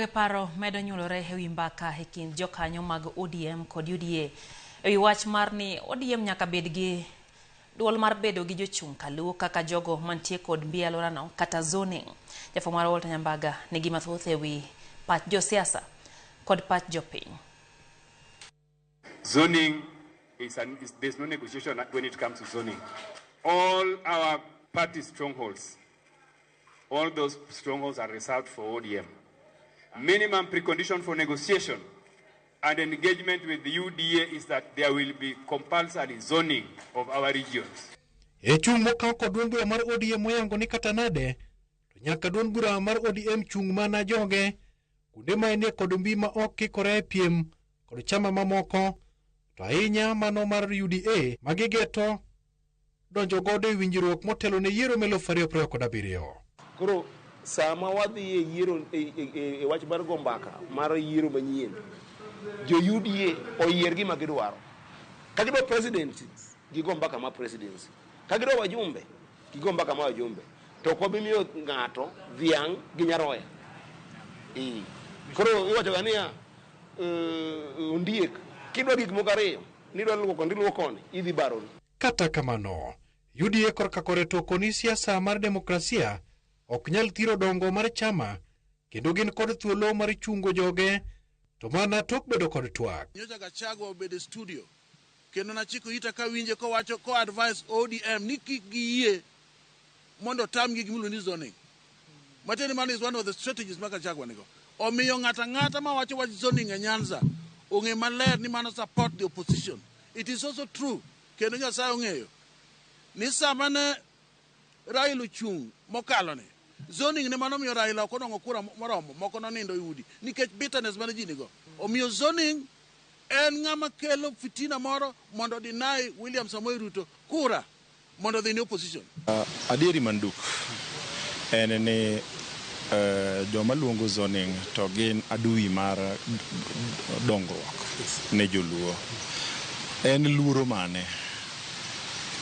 Pogruok e paro medo nyuolore e wi mbaka e kind jokanyo mag ODM kod UDA e wi wach mar ni ODM nyaka bed gi duol mar bedo gi jochung' kaluo kaka jogo mantie kod mbi e alworano kata zoning. Jafwambo marwa Walter Nyambaga nigi mathoth e wi pach josiasa kod pach jopiny. Zoning is, there's no negotiation when it comes to zoning. All our party strongholds, all those strongholds are reserved for ODM. Minimum precondition for negotiation and engagement with the UDA is that there will be compulsory zoning of our regions. E chung' mokaw kod duond bura mar ODM moyango ni kata nade to nyaka duond bura mar ODM chung' mana joge kuonde ma enie kod mbi ma ok kikore e piem kod chama mamoko to ahinya mano mar UDA ma gigeto donjo godo e winjruok motelo ne yiero 2027. Koro sama wadhi e yiero e wach mar go mbaka mar yiero manyien, jo UDA oyier gima gidwaro. Ka gidwa presidency, gigo mbaka mar presidency. Ka gidwa wajumbe, gigo mbaka mar wajumbe. To ok wabi miyo ng'ato dhiang' gi nyaroya. Koro iwacho ga niya, ondiek, kidwa gik moko ariyo, nidwa luwo koni iluwo koni, idhi barori. Kata kamano, UDA korka kore to koni siasa mar demokrasia ok nyal thiro dongo mar chama kendo gin kod thuolo mar chungo joge to mana tok bedo kod twak. Nyocha Gachagua obedo e studio kendo nachiko ita kawinje kowacho ko advice ODM ni kik giyie mondo otamgi gimiluongo ni zoning. Matiende mano is one of the strategies ma Gachagua nigo. Omiyo ng'ato ang'ata mawacho wach zoning e Nyanza ong'e maler ni mano support the opposition. It is also true kendo Nyasaye ong'eyo ni sama ne Raila ochung' mokalo ni zoning ne mano miyo Raila ok onwang'o kura moromo moko nonindo e udi nikech bitterness mane ji nigo. Omiyo zoning en ng'ama kelo fitina moro mondo deny William Samoei Ruto kura mondo odhi ne opposition. Adieri manduk en ni joma luongo zoning to gin adui mar dongruok ne joluo. En luoro mane?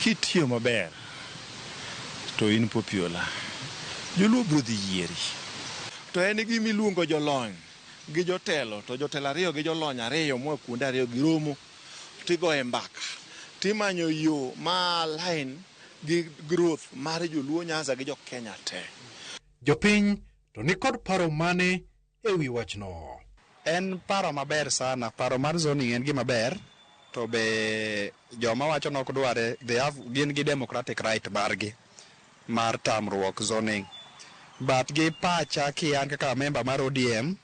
Kitiyo maber to in popular. Joluo biro dhi yieri. To en gima iluongo jolony gi jotelo to jotelo ariyo gi jolony ariyo moa kuonde ariyo giromo tigoye mbaka timanyo yo ma align gi growth mar joluo Nyanza gi jo Kenya te. Jopiny to ni kod paro mane e wi wachno? En paro maber sana. Paro mar zoning en gima ber to be joma wacho nok dware they have gin gi democratic right margi mar tamruok zoning. But gi pacha ki an kaka member mar ODM,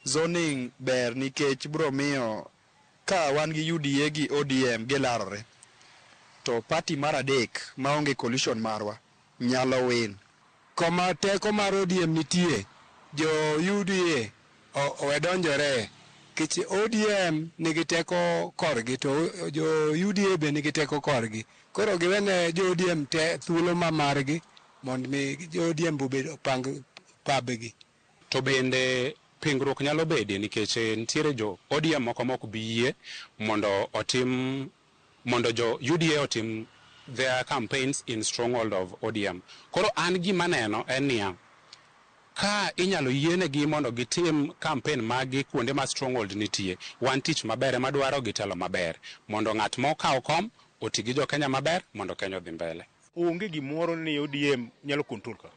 zoning ber nikech bro miyo ka wan gi UDA gi ODM gilarore to party mar adek maonge coalition marwa nyalo win. Koma teko mar ODM nitie, jo UDA owe donjore nikech ODM nigi teko korgi to jo UDA be nigi teko korgi. Koro giwene jo ODM te thuolo ma margi mondo mi jo ODM obed opang pabgi. To bende pingruok nyalo bedie nikech nitiere jo ODM moko mok bi yie mondo otim mondo jo UDA otim their campaigns in stronghold of ODM. Koro an gima neno en niya, ka inyalo yienegi mondo gitim campaign maggi kuonde ma stronghold nitie, wan tich maber ema dwaro gi telo maber mondo ng'at mokawo kom oti gi jo Kenya maber mondo Kenya odhi mbele. Onge gimoro ni ODM nyalo control ka.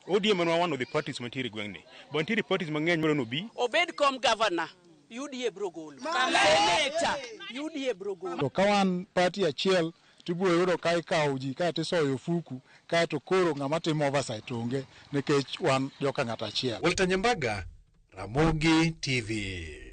ODM en one of the parties mantiere e gweng'ni. But nitiere parties mang'eny madwa nobi. Obed kom governor, UDA bro golo. Senator, UDA bro golo. To ka wan party achiel tibiro yudo ka ikawo ji kaeto isoyo ofuku kaeto koro ng'ama timo oversight onge nikech wan joka ng'ato achiel. Walter Nyambaga, Ramogi TV.